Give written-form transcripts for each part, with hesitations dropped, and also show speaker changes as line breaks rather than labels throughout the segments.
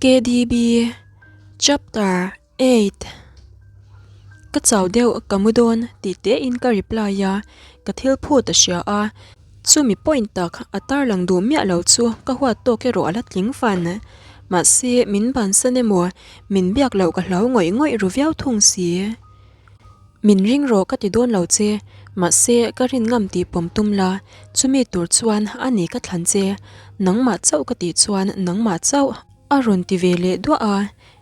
KDB Chapter 8 Ka chau deuh ka mu dawn tih te in ka reply a, ka thil phut a hria a, chumi point tak a tarlang duh miah lo chu ka huat tawk erawh a la tling fan. Mahse min bansan emaw min biak loh ka hlau ngawih ngawih ru viau thung si. Min ring rawh ka ti dawn lo che, mahse ka rin ngam tih pawm tum la, chumi tur chuan a ni ka thlan che, nangmah chauh ka tih chuan nangmah chauh a rawn ti ve leh duah a,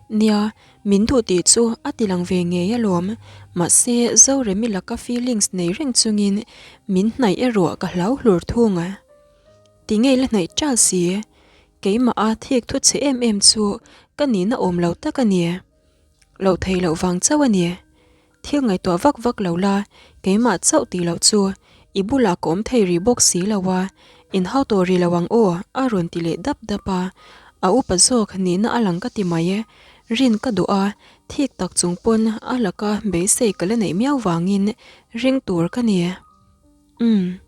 nia min duh tih chu a ti lang ve ngei alawm, mahse Zoremi laka feelings nei reng chungin min hnaih erawh ka hlau hlur thung a, ti ngei la hnaih ṭal si, keimah a thik thu chhe em em chu ka nihna awm lo tak a ni. Loh theih loh vang chauh a ni. Thil ngaihtuah vak vak lo la, keimah chauh tih loh chu i bulah ka awm thei rih bawk si lo a, in hau tawh rih lo ang aw a rawn ti leh dap dap a. A upa zawk nihna a lang ka ti mai e. Rin ka duh a, thik tak chung pawn a laka beisei ka la neih miau vangin ring tur ka ni. Umm.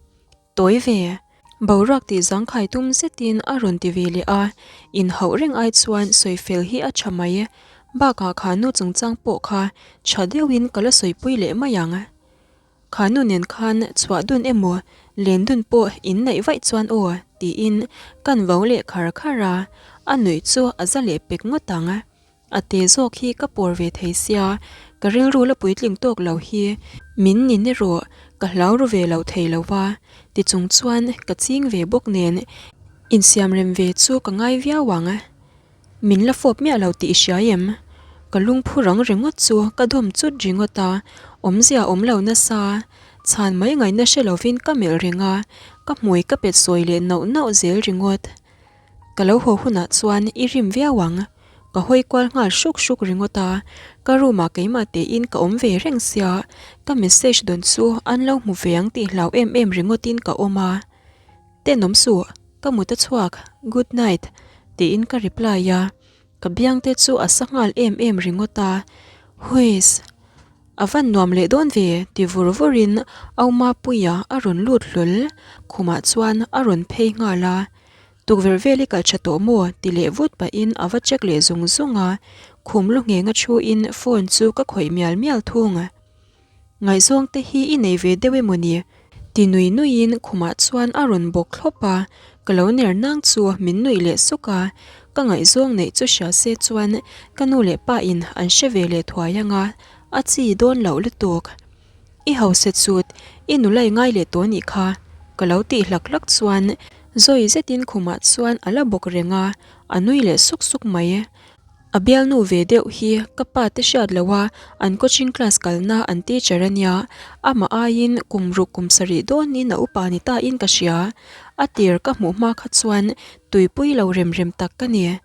Tawi ve. Boruak tih zangkhai tum zetin a rawn ti ve leh a, inhauh reng ai chuan sawi fel hi a tha mai. Bakah kha nu chungchang pawh kha tha deuhin ka la sawipui leh mai ang. Kha nu nen khan chhuah dun emaw len dun pawh in neih vaih chuan aw tiin kan vo leh khar khar a, a nuih chu a za leh pek ngawt ang. A te zawk hi ka pawr ve thei sia, ka rilru la puitling tawk lo hi min ni ni rawh, ka hlau ru ve lo thei lo va, ti chung chuan ka ching ve bawk nen insiam rem ve chu ka ngai viau ang. Min la fawp miah lo tih i hria em? Ka lungphu rang ringawt chu ka dawm chut ringawt a, awmzia awm lo nasa, chhan mai ngaihna hre lovin ka melh reng a, ka hmui ka pet sawi leh nauh nauh zel ringawt. Ka lo haw hunah chuan i rim viau ang. Ka hawi kual nghal hruk hruk ringawt a, ka room ah keimah tein ka awm ve reng sia, ka message dawn chu an lo hmu ve ang tih hlau em em ringawtin ka awm a. Tenawm suh, ka mut a chhuak, good night, tiin ka reply a, ka biang te chu a sa nghal em em ringawt a, huiss. A van nuam leh dawn ve, ti vur vurin Aumapuia a rawn lut hlawl, khumah chuan a rawn phei nghal a. Tukverh vel i kal tha tawh maw? ti leh vut pahin a va check leh zung zung a, khum lu nghenga thuin phone chu ka khawih mial mial thung. Ngaihzawng te hi i nei ve deuh emaw ni? ti nui nuiin khumah chuan a rawn bawk thlawp a, ka lo ner nang chu min nuih leh suk a, ka ngaihzawng neih chu hria se chuan ka nu leh pa in an hre ve leh thuai anga a chi dawn loh lutuk. I hausa chut, i nula i ngai leh tawh nih kha, ka lo tih hlak hlak chuan zawi zetin khumah chuan a la bawk reng a, a nui leh suk suk mai. A bialnu ve deuh hi ka pa te hriat loh a, an coaching class kalna an teacher a nia, amah aiin kum ruk kum sarih dawnin a upa ni ta in ka hria. A tir ka hmuh hma kha chuan tuipui lo rem rem tak ka ni.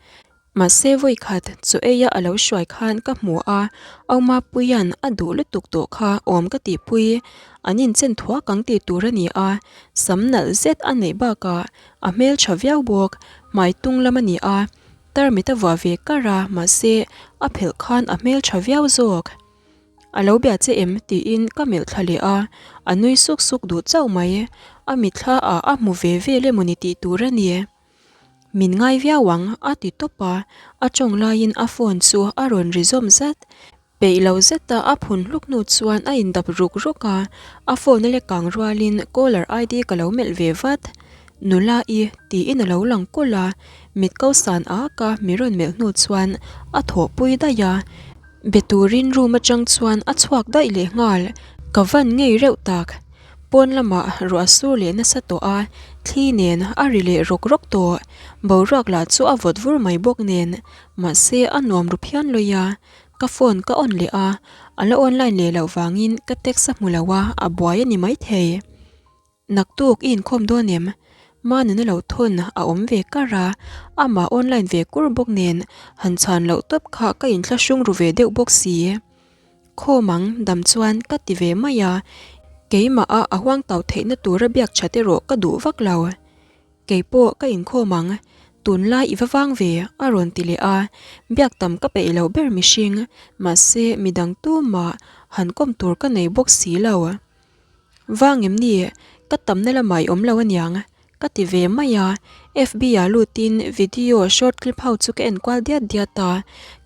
Mahse vawi khat chu eia a lo hruai khan ka hmu a, Aumapuia'n a duh lutuk tawh kha awm ka tihpui, an inchen thuak ang tih tur a ni a, sam nalh zet a neih bakah a hmeltha viau bawk, hmai tung lam a ni a, tarmit a vuah ve kar a, mahse a phelh khan a hmeltha viau zawk. A lo bia che em? tiin ka melh thla leh a, a nui suk suk duh chauh mai, a mitthla ah a hmu ve vel emawni tih tur a ni. Min ngai viau ang, a ti tawp a, a tawng laiin a phone chu a rawn ri zawm zat. Peih lo zeta a phun hluk hnu chuan a indap ruk ruk a, a phone a lek kang rualin caller ID ka lo melh ve vat. Nula i, tiin a lo lang kulh a, mit ko san ak a mi rawn melh hnu chuan a thawhpui daih a, be turin room atang chuan a chhuak daih leh nghal, ka van ngei reuh tak. Pawn lamah ruah sur leh nasa tawh a, thli nen a ri leh rawk rawk tawh. Boruak lah chu a vawt vur mai bawk nen, mahse a nuam ru phian lawi a. Ka phone ka on leh a, a la online leh loh vangin ka text a hmu lo a, a buai a ni maithei. Naktuk i inkhawm dawn em? Manuna lo thawn a awm ve kar a, amah online ve kur bawk nen han chhan loh tawp kha ka inthlahrung ru ve deuh bawk si. Khawm ang dam chuan ka ti ve mai a, keimah a a huang tau theihna tura biak that erawh ka duh vak lo. Keipawh ka inkhawm ang, tunlai i va vang ve a rawn ti leh a, biak tam ka peih loh ber mihring, mahse midang tumah han kawm tur ka nei bawk si lo. Vang em ni, ka tamna lamah i awm lo aniang. Ka ti ve mai a, FB ah lutin video short clip ho chu ka en kual diat diat a,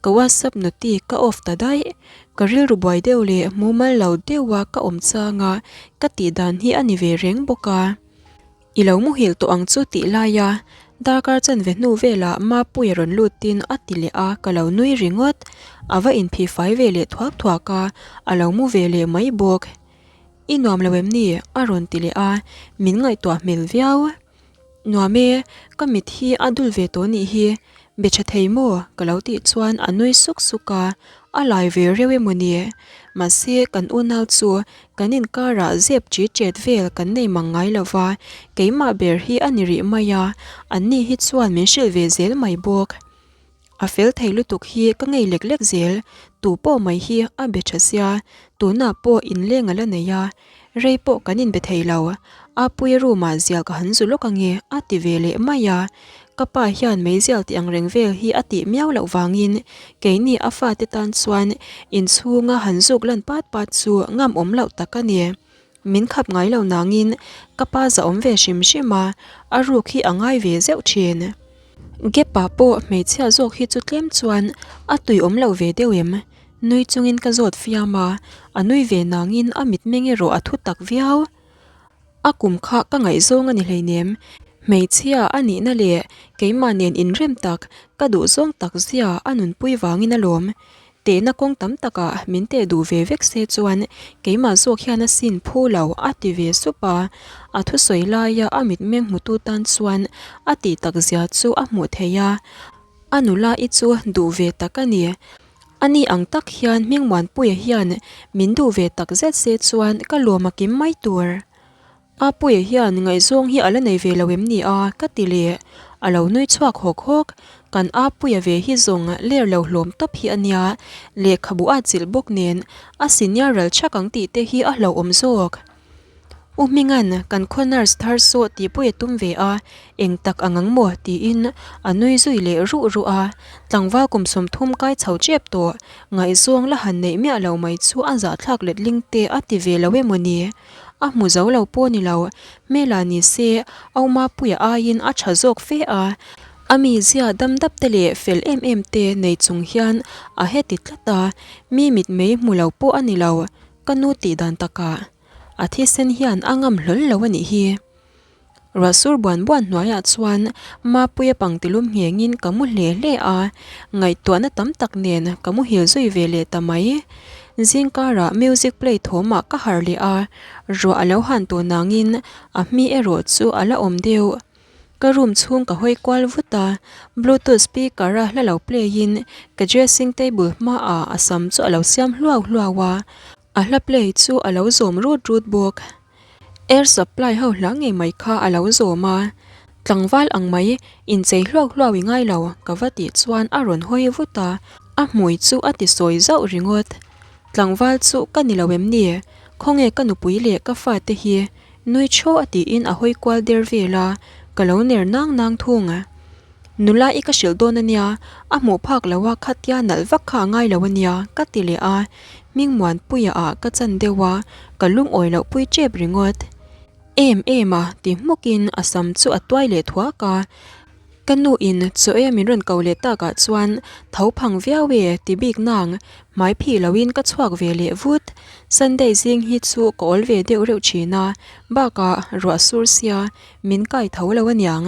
ka WhatsApp noti ka off ta daih. Ka rilru buai deuh leh mumal lo deuha ka awm chang a, ka tih dan hi a ni ve reng bawk a. I lo muhil tawh ang chu tih laia darkar chanve hnu velah Mapuia rawn lutin a ti leh a, ka lo nui ringawt. A va inphih fai ve leh thuak thuak a, a lo mu ve leh mai bawk. I nuam lo em ni? a rawn ti leh a, min ngaihtuah hmel viau. Nuam e, ka mit hi a dul ve tawh nih hi, be tha thei maw? ka lo tih chuan a nui suk suk a, a lai ve reuh emaw ni? Mahse kan unau chu kan inkarah zep ṭi ṭet vel kan nei mang ngai lo va, keimah ber hi a ni rih mai a, anni hi chuan min hrilh ve zel mai bawk. A fel thei lutuk hi ka ngei lek lek zel, tu pawh mai hi a be tha sia, tunah pawh inleng a la nei a, rei pawh kan inbe thei lo, Apuia room ah zial ka han zu lawk ange a ti ve leh mai a, ka pa hian meizial tih ang reng vel hi a tih miau loh vangin keini a fate tan chuan inchhunga han zuk lan pat pat chu ngam awm loh tak a ni. Min khap ngai lo nangin ka pa zahawm ve hrim hrim a, a ruk hi a ngai ve zeuh thin. Gap-ah pawh hmeichhia zawk hi chu tlem chuan a tui awm lo ve deuh em? Nui chungin ka zawt fiam a, a nui ve nangin a mitmeng erawh a thu tak viau. A kum kha ka ngaihzawng a ni hleinem, hmeichhia a nihna leh keimah nen inrem tak, ka duhzawng tak zia a nunpui vangin alawm. Tehna kawng tam takah min teh duh ve vek se chuan keimah zawk hian a sin phu lo a ti ve sup a, a thusawi laia a mitmeng hmutu tan chuan a tih tak zia chu a hmuh theih a, a nula i chu duh ve tak a ni. Ani ang tak hian Hmingmuanpuia hian min duh ve tak zet se chuan ka lawm a kim mai tur. Apuia hian ngaihzawng hi a la nei ve lo em ni a? ka ti leh. A lo nui chhuak hawk hawk. Kan Apuia ve hi zawng ler lo hlawm tawp hi a nia, lehkhabu a chilh bawk nen a senior ral chhak ang tih te hi a hlauhawm zawk. U Hminga'n kan khaw nurse thar saw tihpui a tum ve a, eng tak ang ang maw? tiin a nui zui leh ruh ruh a. Tlangval kum 30 kai chho tep tawh, ngaihzawng la han neih miah lo mai chu a zahthlak letling te a ti ve lo emaw ni? A hmu zo lo pawh ni lo, hmela ni se Aumapuia aiin a tha zawk fe a, a mizia dam dap te leh fel em em te nei chung hian a heti tlat a, mi mitmei hmu lo pawh a ni lo, ka nu tih dan takah a thisen hian a ngam hlawl lo a nih hi. Ruah sur buan buan hnuaiah chuan Mapuia pangtilum nghengin ka mu hle hle a, ngaihtuahna tam tak nen ka muhil zui ve leh ta mai. Zingkarah music play thawmah ka harh leh a, ruah a lo han tawh nangin a hmi erawh chu a la awm deuh. Ka room chhung ka hawi kual vut a, bluetooth speaker a hla lo play in ka dressing table hmaah a sam chu a lo siam hluau hluau a, a hla play chu a lo zawm rut rut bawk. Air supply ho hla ngei mai kha a lo zawm a, tlangval ang mai inchei hluak hluau i ngai lo ka va tih chuan a rawn hawi vut a, a hmui chu a ti sawi zauh ringawt. Tlangval chu ka ni lo em ni? Khawnge ka nupui leh ka fate hi? Nui thaw a tiin a hawi kual der vel a, ka lo ner nang nang thung. Nula i ka hrilh dawn a nia, a hmuh phak lo a khatia nalh vak kha a ngai lo a nia, ka ti leh a, Hmingmuanpuia ah ka chan deuh a, ka lungawi loh pui tep ringawt. Em em a, ti hmukin a sam chu a tuai leh thuak a, ka nu in chaw e min rawn ko leh takah chuan tho phang viau e ti bik nang, hmai phih loin ka chhuak ve leh vut. Sunday zing hi chu ka awl ve deuh reuh thin a, bakah ruah sur sia min kai tho lo aniang.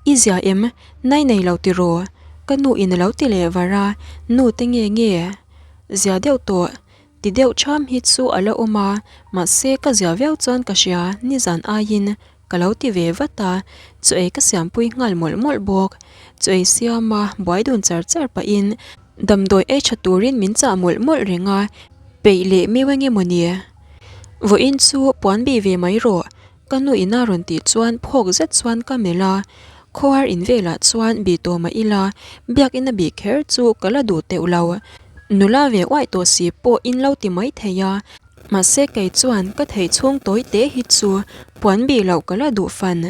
I zia em? Nai nei lo tiraw? Ka nu in a lo ti leh var a, nu te nge nge? Zia deuh tawh, ti deuh ṭham hi chu a la awm a, mahse ka zia viau chuan ka hria, nizan aiin ka lo ti ve vat a, chaw ei ka siampui nghal mawlh mawlh bawk. Chaw ei siam a, buai dun char char pahin damdawi ei ṭha turin min chah mawlh mawlh reng a, peih leh miu eng emaw ni? Vawiin chu puan bih ve mai rawh, Ka nu in a rawn tih chuan phawk zet chuan ka melh a, khawhar in velah chuan bih tawh mah ila, biakina bih kher chu ka la duh teuh lo. Nula ve uaih tawh si pawh in lo ti mai thei a. Mahse kei chuan ka theih chhung tawi te hi chu puan bih loh ka la duh fan.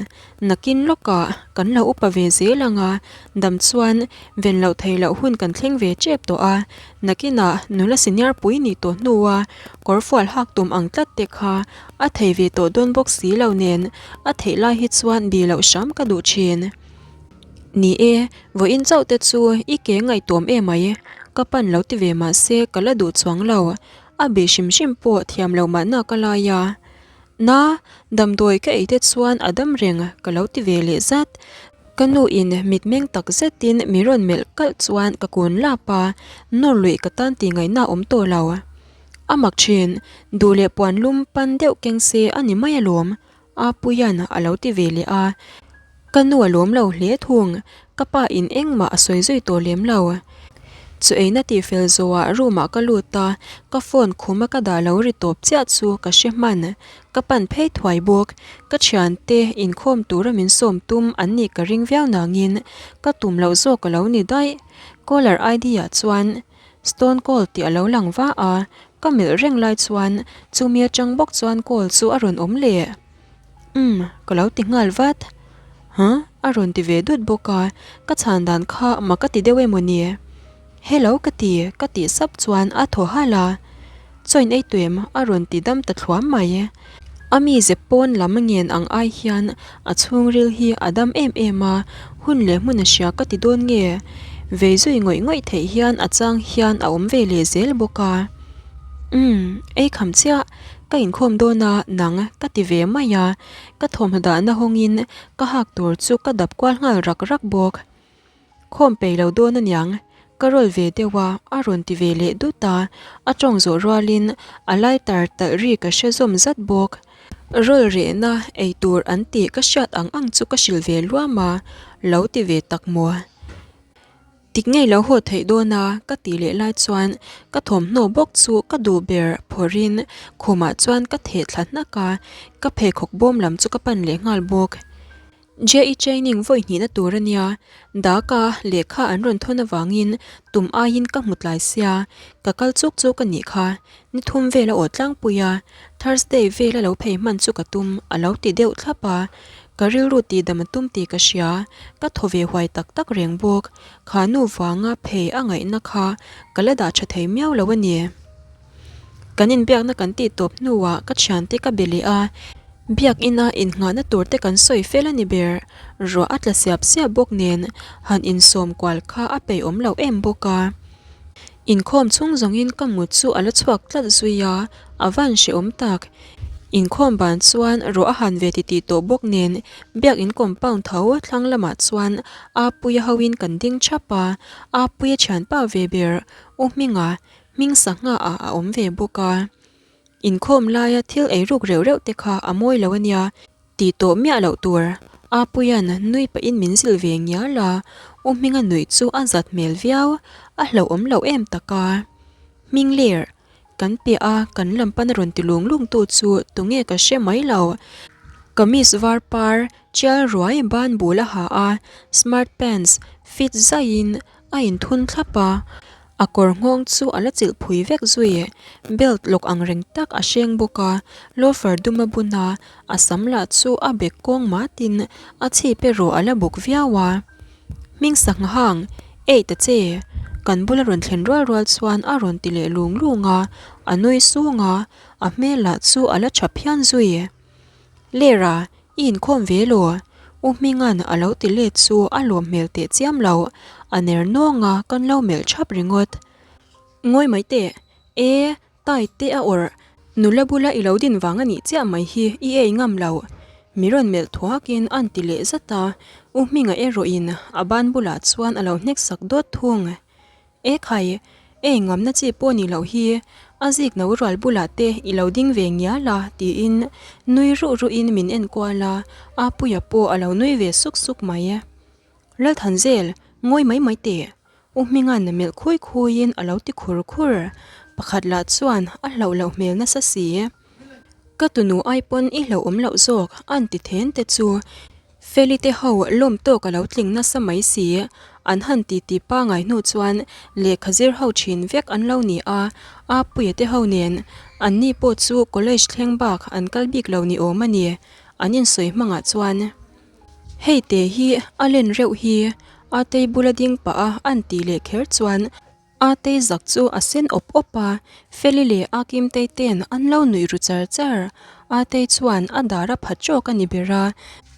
Nakin lawkah kan lo upa ve zel ang a, dam chuan ven loh theih loh hun kan thleng ve tep tawh a. Nakinah nula senior pui nih tawh hnua kawrfual hak tum ang tlat te kha a thei ve tawh dawn bawk si lo nen a theih lai hi chuan bih loh hram ka duh thin. Ni e, vawiin chauh te chu i ke ngaihtuam em ai, ka pan lo ti ve mah se ka la duh chuang lo, a bih hrim hrim pawh thiam lo mahna ka lai a. Na, damdawi ka ei te chuan a dam reng ka lo ti ve leh zat. Ka nu in mitmeng tak zetin mi rawn melh kalh chuan ka kun lap a, nawr luih ka tan tih ngaihna a awm tawh lo. A mak thin, duh leh puan lum pan deuh keng se a ni mai alawm, Apuia'n a lo ti ve leh a, ka nu a lawm lo hle thung, ka pa in engmah a sawi zui tawh lem lo. Chu eina tih fel zawhah room ah ka lut a, ka phone khum a ka dah lo ri tawp chiah chu ka hre hman, ka pan phei thuai bawk, ka thiante inkhawm tura min sawm tum an nih ka ring viau nangin ka tum loh zawk a lo ni daih, caller ID ah chuan Stone call tih a lo lang va a, ka melh reng lai chuan chumi atang bawk chuan call chu a rawn awm leh. Umm, ka lo ti nghal vat. Huh? A rawn ti ve dut bawk a, ka chhan dan kha mak a ti deuh emaw ni? Hello ka ti, ka tih sap chuan a thaw halh a. Chaw in ei tuem a rawn ti dam ta thluam mai. A mize pawn lam ngen ang ai hian a chhungril hi a dam em em a, hun leh hmun a hria ka ti dawn nge? Vei zui ngawih ngawih theih hian a chang hian a awm ve leh zel bawk a. Umm, ei kham chiah, ka inkhawm dawn a, nang ka ti ve mai a, ka thawmhnaw dahna hawngin ka hak tur chu ka dap kual nghal rak rak bawk. Khawm peih lo dawn aniang, ka rawl ve deuh a, a rawn ti ve leh dut a, a tawng zawh rualin a lighter talh ri ka hre zawm zat bawk. Rawl rehna ei tur an tih ka hriat ang ang chu ka hrilh ve luam a, lo ti ve tak maw? Tik ngei lo haw theih dawn a, ka tih leh lai chuan ka thawmhnaw bawk chu ka duh ber phawrhin khumah chuan ka theh thla hnak a, ka pheikhawk bawm lam chu ka pan leh nghal bawk. JE training vawi hnihna tur a nia, Daka lehkha an rawn thawn avangin tum aiin ka hmu tlai sia, ka kal chuk chuk a nih kha, ni thum vel a aw tlangpui a, Thursday vela lo phei hman chu ka tum a lo ti deuh thlap a, ka rilru tihdam a tum tih ka hria, ka thaw ve huai tak tak reng bawk, kha nu vanga phei a ngaihna kha ka la dah tha thei miau lo a ni. Kan inbiakna kan tih tawp hnuah ka thiante ka be leh a, biakina innghahna tur te kan sawi fel a ni ber. Ruah a tla siap siap bawk nen han insawm kual kha a peih awm loh em bawk a. Inkhawm chhung zawngin ka mut chu a la chhuak tlat zui a, a van hrehawm tak. Inkhawm ban chuan ruah a han ve titih tawh bawk nen biakin compound tho thlang lamah chuan Apuia hoin kan ding thap a, Apuia thianpa ve ber U Hminga Hming sangha ah a awm ve bawk a. Inkhawm laia thil ei ruk reuh reuh te kha a mawi lo ania tih tawh miah loh tur. Apuia'n nui pahin min zilh ve ngial a, U Hminga nuih chu a zat hmel viau, a hlauhawm loh em tak a. Hming ler, kan piah a kan lam pana rawn ti lung lung tu chu tunge ka hre mai lo. Kamis var par tial ruai ban bul a ha a, smart pants fit zaihin a inthun thlap a. A kawr nghawng chu a la chilh phui vek zui. Belt lawk ang reng tak a hreng bawk a, loafer dum a bun a, a sam lah chu a bek kawng matin a chhip erawh a la buk viau a. Hming sangha hang, Ei ta che! Kan bula rawn thlen rual rual chuan a rawn ti leh lung lung a, a nui sung a, a hmel lah chu a la tha phian zui. Lera, i inkhawm ve law? U Hminga'n a lo ti let chu a lawm hmel teh chiam lo, a ner nawng a, kan lo melh thap ringawt. Ngawi mai teh, e, tai te a awrh, nula bula i lo din vang a nih chiah mai hi i ei ngam lo. Mi rawn melh thuakin a'n ti leh zat a, U Hminga erawhin a ban bulah chuan a lo hnek sak dawt thung. E khai, ei ngamna chi pawh ni loh hi, a zik no rual bulah te i lo ding ve ngial a tiin nui ruh ruhin min en kual a, Apuia pawh a lo nui ve suk suk mai. Lalthanzel, ngawi mai mai teh, U Hminga'n melh khui khuiin a lo ti khur khur, pakhat lah chuan a hlauh loh hmel nasa si. Ka tunu ai pawn i hlauhawm loh zawk, a'n ti then te chu. Feli te ho lawm tawk a lo tling nasa mai si. An han titi pangai hnu chuan lehkha zir ho thin vek an lo ni a, Apuia te ho nen an ni pawh chu college thleng bak an kal bik lo ni awm a ni, an insawi hmangah chuan. Hei te hi a len reuh hi Atei bula ding pah a an tih leh kher chuan Atei zak chu a sen awp awp a, Feli leh Akimtei ten an lo nuih ru char char. Atei chuan a dar a pha trawk a ni ber a,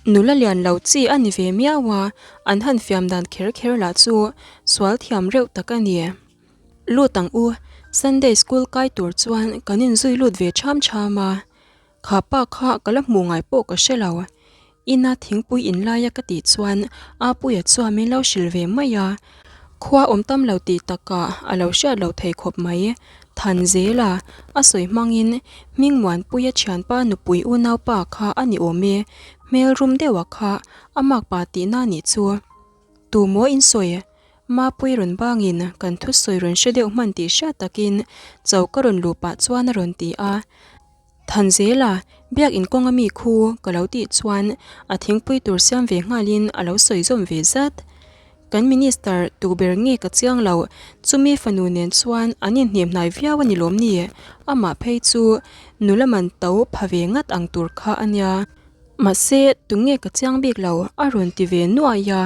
nula lian lo chi a ni ve miau a, an han fiam dan kher kher lah chu sual thiam reuh tak a ni. Lut ang u, Sunday school kai tur chuan kan inzui lut ve ṭham ṭham a. Kha pa kha ka la hmuh ngai pawh ka hre lo. Ina thingpui in laia ka tih chuan Apuia chuan min lo hrilh ve mai a. Khua awm tam lo tih takah a lo hriat lo thei khawp mai. Than zela a sawi hmangin Hmingmuanpuia thianpa nupui unaupa kha a ni awm e, hmel rum deuha kha a makpa tihna nih chu. Tu maw in sawi? Mapui rawn bangin kan thusawi rawn hre deuh hman tih hriat takin choka rawn luh pah chuan a rawn ti a. Thanzela, biak in kawng a mi khu ka lo tih chuan a thingpui tur siam ve nghalin a lo sawi zawm ve zat. Kan minister tu ber nge ka chiang lo, chumi fanu nen chuan an inhnem hnai viau a ni lawm ni? Amah phei chu nula man to pha ve ngat ang tur kha a nia. Mahse, tunge ka chiang bik lo a rawn ti ve nuai a,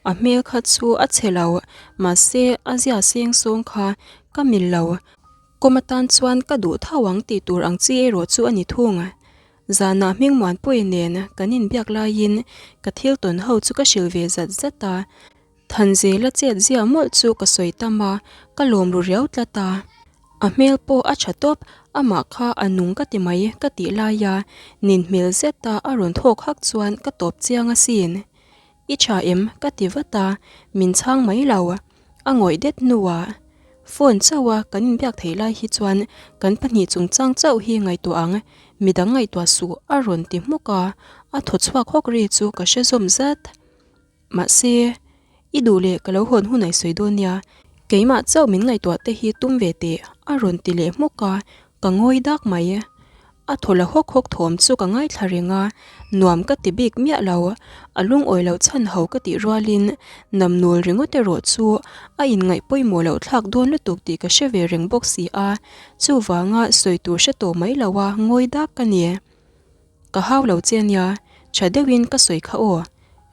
a hmel kha chu a chhe lo, mahse a zia seng sawng kha ka mil lo. Kawm atan chuan ka duh tho ang tih tur ang chi erawh chu a ni thung. Zanah Hmingmuanpuia nen kan inbiak laiin ka thil tawn ho chu ka hrilh ve zat zat a. Thanzela chet zia mawlh chu ka sawi tam a, ka lawm ru riau tlat a. A hmel pawh a tha tawp, amah kha a nung ka ti mai ka tih laia nin hmel zeta a rawn thawk hak chuan ka tawp chiang asin. I tha em? ka ti vat a, min chhang mai lo. A ngawih det hnuah phone chauha kan inbiak theih lai hi chuan kan pahnih chungchang chauh hi ngaihtuah ang, midang ngaihtuah suh a rawn ti hmuk a, a thaw chhuak hawk ri chu ka hre zawm zat. Mahse, i duh leh ka lo hawn hun a i sawi dawn nia, keimah chauh min ngaihtuah te hi tum ve teh a rawn ti leh hmuk a, ka ngawi dak mai. A thaw la hawk hawk thawm chu ka ngaithla reng a, nuam ka ti bik miah lo. A lungawi loh chhan ho ka tih rualin namnul ringawt erawh chu a inngaih pawimawh loh thlak dawn lutuk tih ka hre ve reng bawk si a, chuvanga sawi tur hre tawh mai lo a ngawi dak ka ni. Ka hau lo che ania, tha deuhin ka sawi kha aw.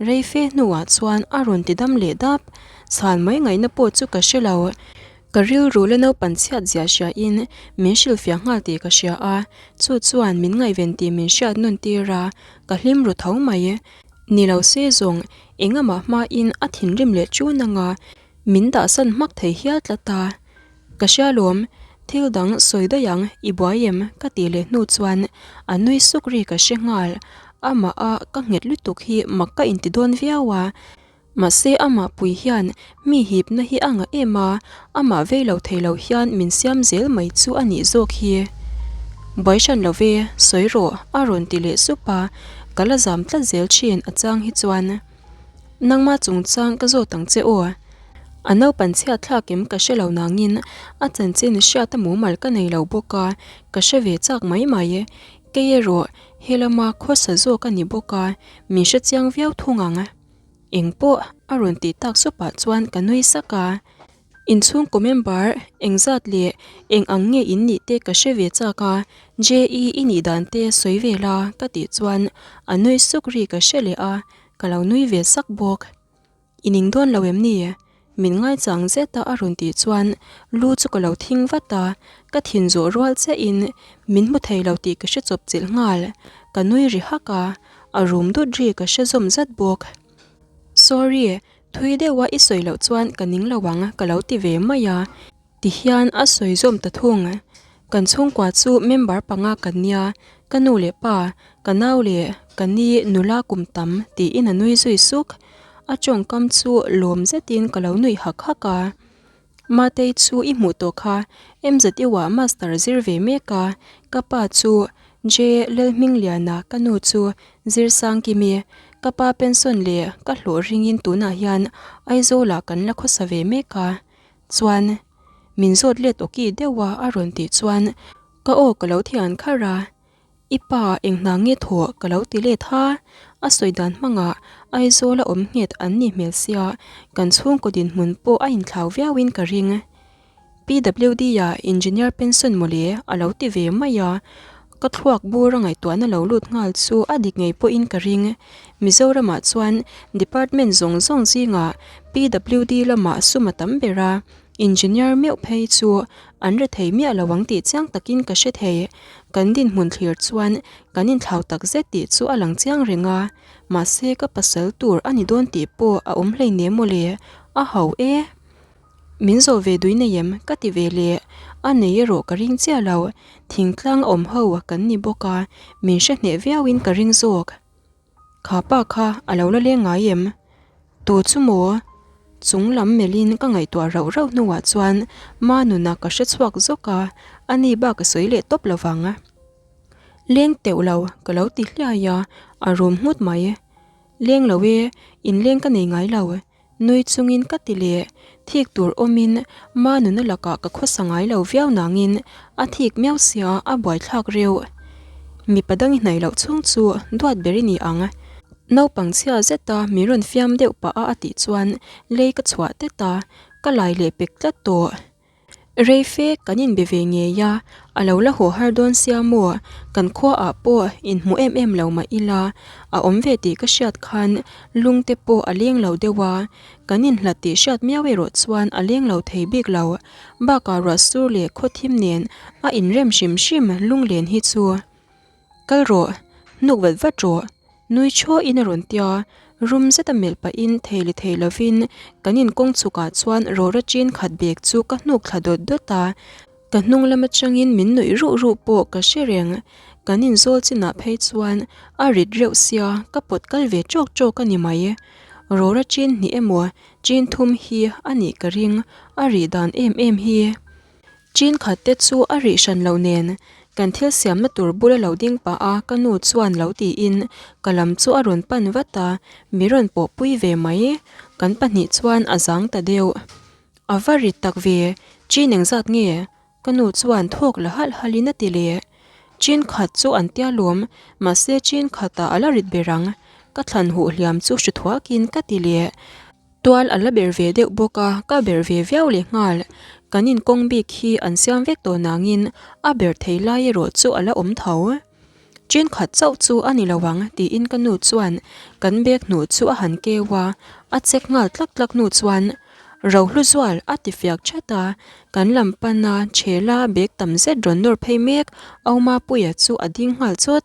Rei fe hnuah chuan a rawn ti dam leh dap, chhan mai ngaihna pawh chu ka hre lo. Ka rilru la naupan chhiat zia hriain min hrilhfiah nghal tih ka hria a, chu chuan min ngaihven tih min hriat nawn tir a, ka hlim ru tho mai. Ni lo se zawng, engamah hmain a thinrim leh ṭun anga min dahsan hmak thei hial tlat a. Ka hria lawm, thil dang sawi daih ang, i buai em? ka tih leh hnu chuan a nui suk ri ka hre nghal. Amah a ka nghet lutuk hi mak ka inti dawn viau a, mahse amah pui hian mi hipna hi a ngah em a, amah vei lo thei lo hian min siam zel mai chu a nih zawk hi. Buai hran lo ve, sawi rawh, a rawn ti leh sup a, ka la zam tlat zel thin a chang hi chuan. Nangma chungchang ka zawt ang che aw. A naupan chhiat thlak em ka hre lo nangin a chanchin hriat a mumal ka nei lo bawk a, ka hre ve chak mai mai. Kei erawh he lama khawsa zawk a ni bawk a, min hre chiang viau thung ang. Eng pawh a rawn tih tak supah chuan ka nui sak a. Inchhungkaw member engzat leh eng ang nge in nih te ka hre ve chak a, JE i nih dan te sawi ve la ka tih chuan a nui suk ri ka hre leh a, ka lo nui ve sak bawk. I ning dawn lo em ni? Min ngaichang zet a a rawn tih chuan lu chu ka lo thing vat a, ka thin zawh rual chiah in min hmu thei lo tih ka hre chawp chilh nghal. Ka nui ri hak a, a rum dut ri ka hre zawm zat bawk. Sorry, Thui deuha i sawi loh chuan ka ning lo ang ka lo ti ve mai a, tihian a sawi zawm ta thung. Kan chhungkua chu member panga kan nia, ka nu leh pa, ka nau leh ka ni nula kum tam tiin a nui zui suk. A tawngkam chu lawm zetin ka lo nuih hak hak a. Matei chu i hmuh tawh kha, MZU-ah master zir ve mek a, ka pa chu J Lalhmingliana ka nu chu Zirsangkimi, ka pa pension leh ka hlawh ringin tunah hian Aizawlah kan la khawsa ve mek a, chuan min zawt let awki deuha a rawn tih chuan ka aw ka lo thian kharh a. I pa eng hna nge thaw ka lo ti let ha? A sawi dan hmangah Aizawl a awm nghet an nih hmel sia, kan chhungkaw dinhmun pawh a inthlau viauin ka ring. PWD ah engineer pension mawle a lo ti ve mai a, ka thluak bur a ngaihtuahna lo lut nghal chu a dik ngei pawhin ka ring. Mizoramah chuan department zawng zawng zingah PWD lamah sum a tam ber a, engineer meuh phei chu an re thei miah lo ang tih chiang takin ka hre thei. Kan dinhmun thlir chuan kan inthlau tak zet tih chu a lang chiang reng a, mahse ka pasal tur a ni dawn tih pawh a awm hleinem mawle, a ho e. Min zawh ve dui nei em? Ka ti ve leh. A nei erawh ka ring chiah lo. Thingtlang awm ho kan ni bawk a, min hre hneh viauin ka ring zawk. Kha pa kha a lo la leng ngai em? Tu chu maw? Chung lam melhin ka ngaihtuah rauh rauh hnuah chuan ma nuna ka hre chhuak zawk a, ani bak a sawi leh tawp lo vang. Leng teuh lo ka lo ti hliai a, a rum nghut mai. Leng lo e, inleng ka nei ngai lo. Nui chungin ka ti leh, thik tur awmin ma nuna lakah ka khawsa ngai lo viau nangin a thik miau sia a buaithlak reuh. Mipa dang i hnaih loh chhung chu duat ber i ni ang. Naupang chhia zeta min rawn fiam deuh pah a a tih chuan lei ka chhuah tet a, ka lai leh pek tlat tawh. Rei fe kan inbe ve ngei a, a lo la haw har dawn sia maw? Kan khuaah pawh inhmu em em lo mah ila, a awm ve tih ka hriat khan lung te pawh a leng lo deuh a, kan inhlat tih hriat miau erawh chuan a leng lo thei bik lo. Bakah ruah sur leh khaw thim nen a inrem hrim hrim lunglen hi chu. Kal rawh, hnuk vat vat rawh, nui thuahin a rawn tia, rum zeta melh pahin thei leh thei lovin kan inkawng chhukah chuan rawra chin khat bag chu ka hnuk thla dawt dawt a, ka hnung lam atangin min nuih ruh ruh pawh ka hre reng, kan inzawl chinah phei chuan a rit reuh sia ka pawt kal ve tawk tawk a ni mai. Rawra chin hnih emaw chin thum hi a nih ka ring, a rih dan em em hi. Chin khat te chu a rih hran lo nen, kan thil siamna tur bula lo ding pah a ka nu chuan lo tiin ka lam chu a rawn pan vat a, mi rawn pawh pui ve mai. Kan pahnih chuan a zang ta deuh. A va rit tak ve, chin engzat nge? Ka nu chuan thawk la halh halhin a ti leh. Chin khat chu an tia lawm, mahse chin khatah a la rit ber ang. Ka thlan huh hliam chu hri thuakin ka ti leh. Tual a la ber ve deuh bawk a, ka ber ve viau leh nghal. Kan inkawng bik hi an siam vek tawh nangin a ber thei lai erawh chu a la awm tho. Ṭin khat chauh chu a ni lo ang tiin ka nu chuan kan bag hnuh chu a han keu a, a check nghal tlak tlak hnu chuan Rohlu zual a ti fiak chat a, kan lam pana chhela bag tam zet rawn nawr phei mek Aumapuia chu a ding nghal chawt.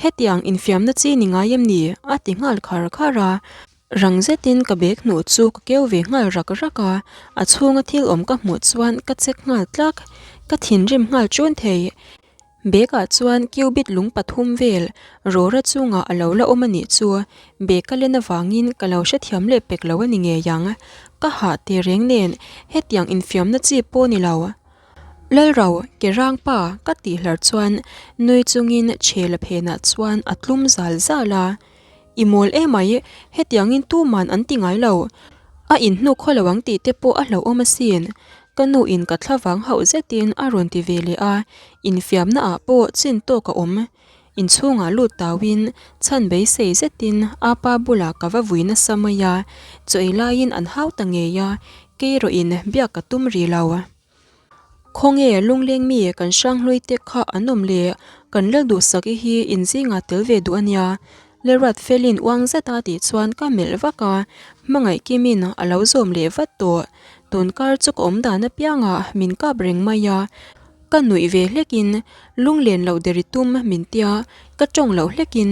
Hetiang infiamna chi ni ngai em ni? a ti nghal khar khar a. Rang zetin ka bag hnuh chu ka keu ve nghal rak rak a, a chhunga thil awm ka hmuh chuan ka check nghal tlak, ka thinrim nghal ṭun thei. Bag ah chuan cubit lung pathum vel rawra chungah a lo la awm a nih chu, bag ka len avangin ka lo hrethiam leh pek lo a ni ngei ang. Ka hah tehreng nen hetiang infiamna chi pawh ni lo. Lalro, ke rang pa ka tih hlar chuan nui chungin chhela phenah chuan a tlum zal zal a. I mawl emai, hetiangin tuman an ti ngai lo. A inhnuk khaw lo ang tih te pawh a hlauhawm asin. Ka nu in ka thlavang hauh zetin a rawn ti ve leh a, infiamna ah pawh chin tawk a awm. Inchhungah lut tauin chhan beisei zetin apa bulah ka va vui nasa mai a, chaw ei laiin an hau ta ngei a, kei erawh in biak ka tum rih lo. Khawnge lungleng mi kan hranghlui te kha an awm le, kan lal duhsak i hi in zingah tel ve duh a nia. Leruat felin uang zet a tih chuan ka melh vak a, hmangaih kimin a lo zawm leh vat tawh. Tun kar chu ka awm dan apiangah min kap reng mai a, ka nuih ve hlekin lunglen loh der i tum min tia, ka tawng loh hlekin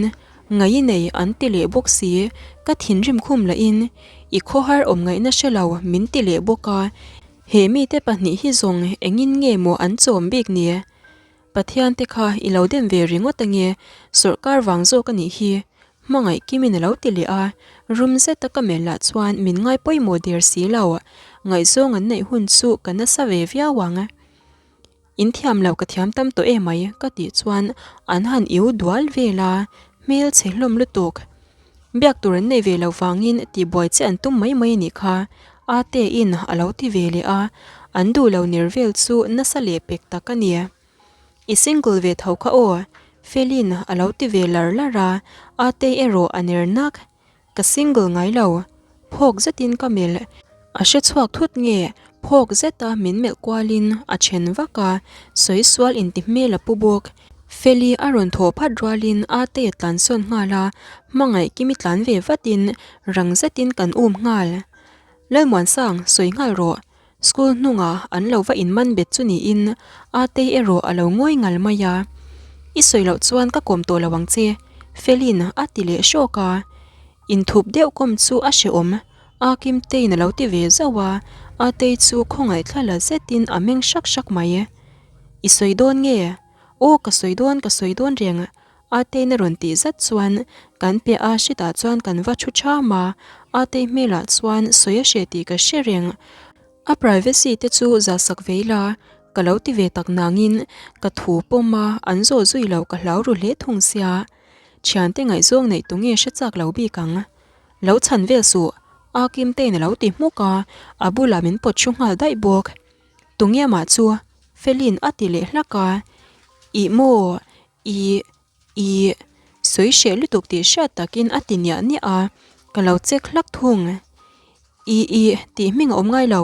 ngaih i nei an ti leh bawk si, ka thinrim khum lahin i khawhar awm ngaihna hre lo min ti leh bawk a. He mite pahnih hi zawng engin nge maw an chawm bik ni? Pathian te kha i lo dem ve ringawt ange, sawrkar vang zawk a nih hi. Hmangaih Kimin a lo ti leh a, rum zeta ka melh lah chuan min ngai pawimawh der si lo. Ngaihzawng an neih hun chu ka nasa ve viau ang. In thiam loh ka thiam tam tawh emai ka tih chuan an han iu dual vel a, hmel chhe hlawm lutuk. Biak tur an nei ve lo vangin tihbuai che an tum mai mai a nih kha, Ate in a lo ti ve leh a, an duh lo ner vel chu nasa leh pek tak a ni. I single ve tho kha aw. Feli'n a lo ti ve lar lar a, Atei erawh a ner nak. Ka single ngai lo. Phawk zetin ka melh. A hre chhuak thut nge phawk zeta min melh kualin a then vak a, sawi sual inti hmel a pu bawk. Feli a rawn thawh phat rualin Atei a tlansawn nghal a, hmangaih Kimi tlan ve vatin rang zetin kan um nghal. Lalmuansang, sawi nghal rawh. School hnungah an lo va inman bet chu niin Atei erawh a lo ngawi ngal mai a. I sawi loh chuan ka kawm tawh lo ang che, Felin a ti leh hrawk a. Inthup deuh kawm chu a hrehawm, A Kimtein a lo ti ve zauh a, Atei chu khawngaih thla la zetin a meng hrak hrak mai. I sawi dawn nge? Aw ka sawi dawn, ka sawi dawn reng, Ateiin a rawn tih zat chuan kan piah a hritah chuan kan va thu ṭham a, Atei hmelah chuan sawi a hreh tih ka hre reng. A privacy te chu za sak vei la, ka lo ti ve tak nangin ka thu pawm a, an zawh zui loh ka hlau ru hle thung sia. Thiante ngaihzawng neih tu nge hre chak lo bik ang? Lo chhan vel suh, A Kimtein a lo ti hmuk a, a bulah min pawt thu nghal daih bawk. Tunge mah chu? Felin a ti leh hlak a, Ih maw? I, i, sawi hreh lutuk tih hriat takin a ti niah niah a, ka lo check hlak thung. I, i, tih hming a awm ngai lo,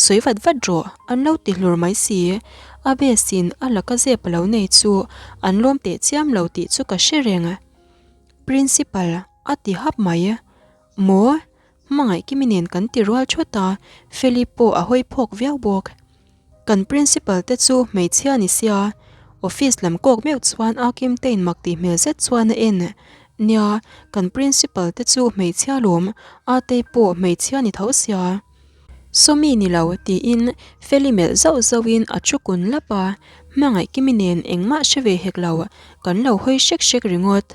sawi vat vat rawh, an lo ti hlur mai si. A base in a laka zep a lo nei chu an lawm teh chiam lo tih chu ka hre reng. Principal, a ti hap mai. Maw? Hmangaih Kimi nen kan ti rual thawt a, Feli pawh a hawi phawk viau bawk. Kan principal te chu hmeichhia ni sia, office lam kawk meuh chuan a Kimtein mak tih hmel zet chuan a en. Nia, kan principal te chu hmeichhia lawm, Atei pawh hmeichhia ni tho sia. Sawmi ni lo, tiin Feli melh zauh zauhin a thu kun lap a, Hmangaih Kimi nen engmah hre ve hek lo, kan lo hawi hrek hrek ringawt.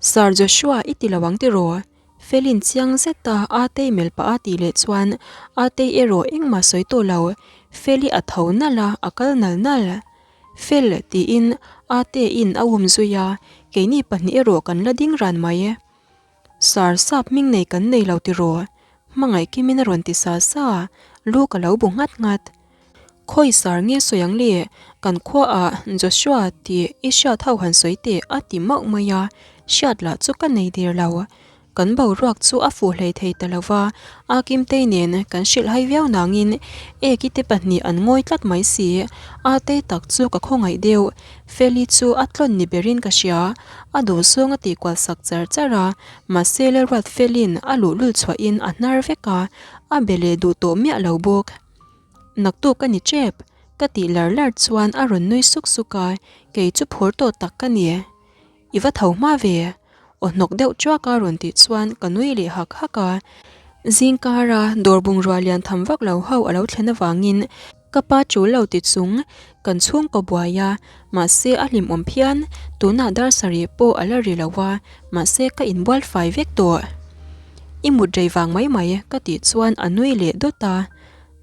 Sir Joshua i ti lo ang tiraw? Felin chiang zet a Atei melh pah a tih leh chuan Atei erawh engmah sawi tawh lo, Feli a tho nalh a, a kal nal nal. Fel tiin Ateiin a um zui a, keini pahnih erawh kan la ding ran mai. Sir sap hming nei kan nei lo tiraw? Hmangaih kimin a rawn ti sa sa, lu ka lo bu nghat nghat. Khawi sar nge sawi ang le, kan khuaah Joshua tih i hriat ho han sawi teh a ti mauh mai a, hriat lah chu ka nei der lo. Kan boruak chu a fuh hlei thei ta lo va, a Kimtei nen kan hrilh hai viau nangin Eki te pahnih an ngawi tlat mai si, a tei tak chu ka khawngaih deuh, Feli chu a tlawn ni berin ka hria, a duhzawng a tihkual sak char char a, mahse Lalruatfelin a luhlul chhuahin a hnar vek a, a be leh duh tawh miah lo bawk. Naktuk a ni tep, ka tih lar lar chuan a rawn nui suk suk a, kei chu phur tawh tak ka ni. I va tho hma ve, aw hnawk deuh chuak a rawn tih chuan ka nui leh hak hak a. Zingkara dawr bungrua lian tham vak lo ho a lo thlen avangin ka pa tul lo ti chung kan chhungkaw buai a, mahse a hlimawm phian, tunah dar sarih pawh a la ri lo a, mahse ka inbual fai vek tawh. I mut rei vang mai mai ka tih chuan a nui leh dawt a.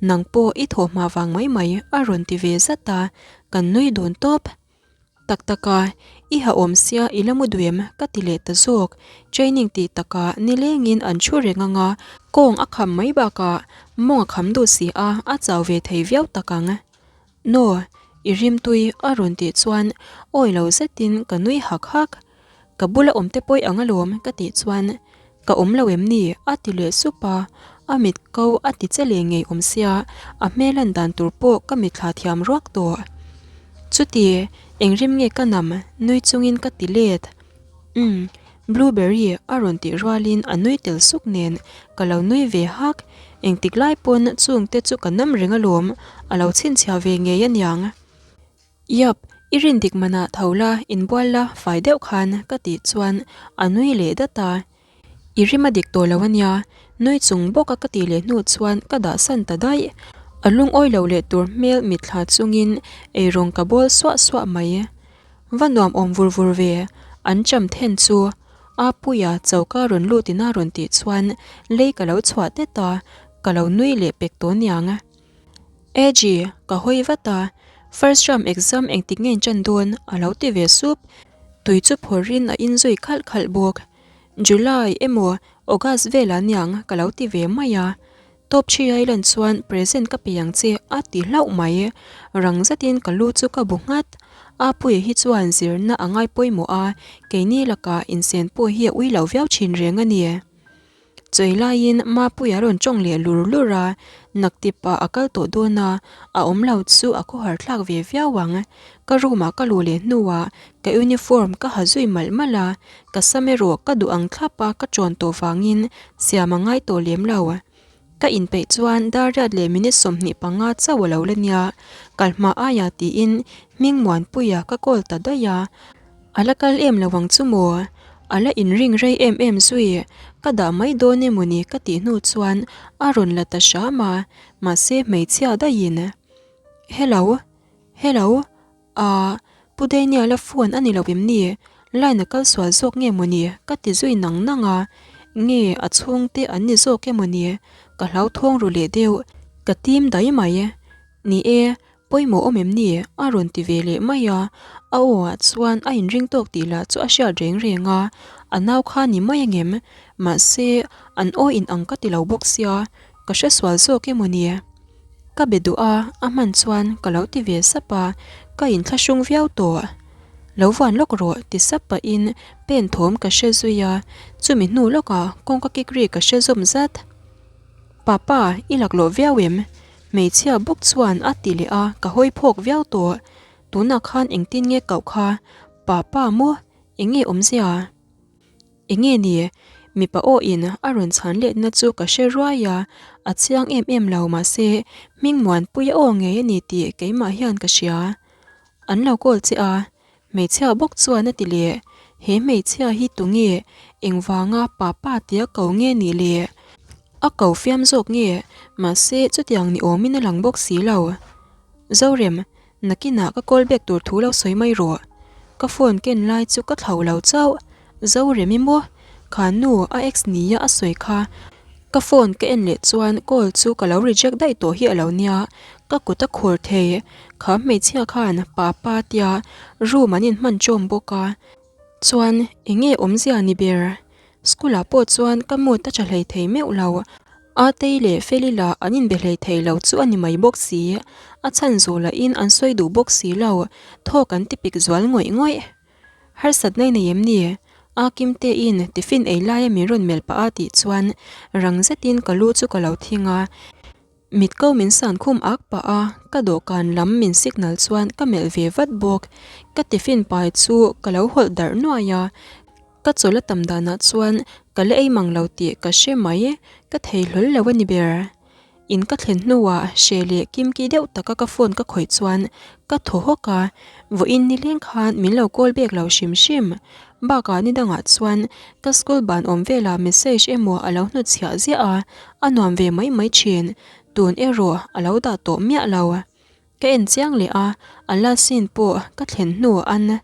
Nang pawh i thawh hma vang mai mai a rawn ti ve zat a, kan nui dun tawp. Tak tak a, i ha awm sia i la mu duem ka ti leh ta zawk. Training tih takah nilengin an thu reng ang a, kawng a kham mai bakah mawng a kham duh si a, a chau ve thei viau tak ang. Naw, i rimtui a rawn tih chuan awi lo zetin ka nui hak hak. Ka bula awm te pawi ang alawm ka tih chuan ka awm lo em ni a ti leh sup a, a mit ko a ti che leh ngei awm sia a hmel lan dan tur pawh ka mitthla thiam ruak tawh. Chuti, eng rim nge ka nam nui chungin ka ti let. Umm, blueberry a rawn tih rualin a nui tel suk nen ka lo nui ve hak, engtik lai pawn chungte chu ka nam reng alawm, a lo chhinchhiah ve ngei aniang. Yup, i rin dik manah tho la, inbual la, fai deuh khan ka tih chuan a nui leh dat a. I rim a dik tawh lo ania, nui chung bawka ka tih leh hnu chuan ka dah san ta daih. A lungawi lo leh tur hmel mitthla chungin eirawng ka bawl suah suah mai. Va nuam awm vur vur ve, an cham then chu. Apuia choka rawn lut ina rawn tih chuan lei ka lo chhuah tet a, ka lo nui leh pek tawh niang. Aggie, ka hawi vat a, first term exam engtik nge in ṭan dawn? a lo ti ve sup. Tui chu phawrhin a inzui khalh khalh bawk. July emaw August velah niang ka lo ti ve mai a. Top three a i lan chuan present ka pe ang che a ti hlauh mai. Rang zetin ka lu chu ka bu nghat. Apuia hi chuan zirna a ngai pawimawh a, keini lakah insen pawh hi a ui lo viau thin reng a ni. Chawi laiin Mapuia rawn tawng leh lur lur a, naktipah a kal tawh dawn a, a awm lo chu a khawhar thlak ve viau ang. Ka room ah ka luh leh hnuah ka uniform ka ha zui malh malh a, ka sam erawh ka duh ang thlap a ka ṭawn tawh vangin siam a ngai tawh lem lo. Ka inpeih chuan dar riat leh minute 25 chauh a lo la nia, kal hma aia tiin Hmingmuanpuia ka call ta daih a. A la kal em lo ang chu maw? A la inring rei em em zui. Ka dah mai dawn emaw ni ka tih hnu chuan a rawn la ta hram a, mahse hmeichhia daihin, Hello, hello, aah, Pu Daniel-a phone a ni lo em ni? Line a kal sual zawk nge maw ni? ka ti zui nang nang a, nge a chhungte an ni zawk emaw ni? Ka hlauthawng ru leh deuh. Ka tim dai mai. Ni e, Pawimawh awm em ni? a rawn ti ve leh mai a, a aw ah chuan a inring tawk tih lah chu a hriat reng reng a, a nau kha ni mai angem? Mahse, an aw in ang ka ti lo bawk sia, ka hre sual zawk emaw ni? Ka be duh a, a hman chuan ka lo ti ve sap a, ka inthlahrung viau tawh. Lo vuan lawk rawh ti sap pahin pen thawm ka hre zui a, chumi hnu lawkah kawngka kik ri ka hre zawm zat. Papa, i laklawh viau em? Hmeichhia bawk chuan a ti leh a, ka hawi phawk viau tawh. Tunah khan engtin nge kauh kha? Papa maw? Enge awmzia? Enge ni? Mipa aw in a rawn chhan letna chu ka hre ruai a, a chiang em em lo mahse Hmingmuanpuia aw ngei a ni tih keimah hian ka hria. An lo call che a, Hmeichhia bawk chuan a ti leh, He hmeichhia hi tunge? Engvanga papa tia ko nge nih le? A ko fiam zawk nge? Mahse, chutiang ni awmin a lang bawk si lo. Zorem, nakinah ka call back tur thu lo sawi mai rawh. Ka phone ken lai chu ka thlau lo chauh. Zorem i maw? Kha nu a ex nia a sawi kha. Ka phone ka en leh chuan call chu ka lo reject daih tawh hi a lo nia, ka kut a khur thei. Kha hmeichhia khan papa tia room an inhman chawm bawk a, chuan eng nge awmzia ni ber? School ah pawh chuan ka mood a tha hlei thei meuh lo. Atei leh Feli lah an inbe hlei thei lo chu a ni mai bawk si. A chhan zawh lahin an sawi duh bawk si lo, thawk an ti pik zual ngawih ngawih. Harsatna i nei em ni? A Kimtein tiffin ei laia min rawn melh pah a tih chuan rang zetin ka lu chu ka lo thing a. Mit ko min san khum ak pah a, ka dawhkan lam min signal chuan ka melh ve vat bawk. Ka tiffin pai chu ka lo hawlh darh nuai a, ka chawl a tam danah chuan ka la ei mang lo tih ka hre mai, ka thei hlawl lo a ni ber. In ka thlen hnuah hre leh kimki deuh taka ka phone ka khawih chuan ka thaw hawk a, vawiin nileng khan min lo call back lo hrim hrim. Bakah ni dangah chuan ka school ban awm velah message emaw a lo hnutchhiah ziah a, a nuam ve mai mai thin. Tun erawh a lo dah tawh miah lo. Ka en chiang leh a, a last scene pawh ka thlen hnu an.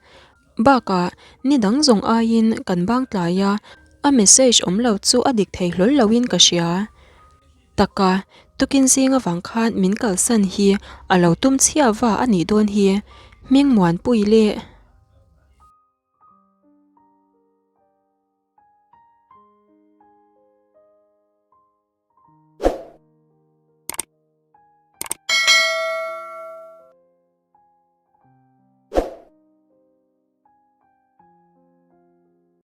Bakah ni dang zawng aiin kan bang tlai a, a message awm lo chu a dik thei hlawl loin ka hria. Taka, tukin zing avang khan min kalsan hi a lo tum chhia va a nih dawn hi. Hming Muanpui leh.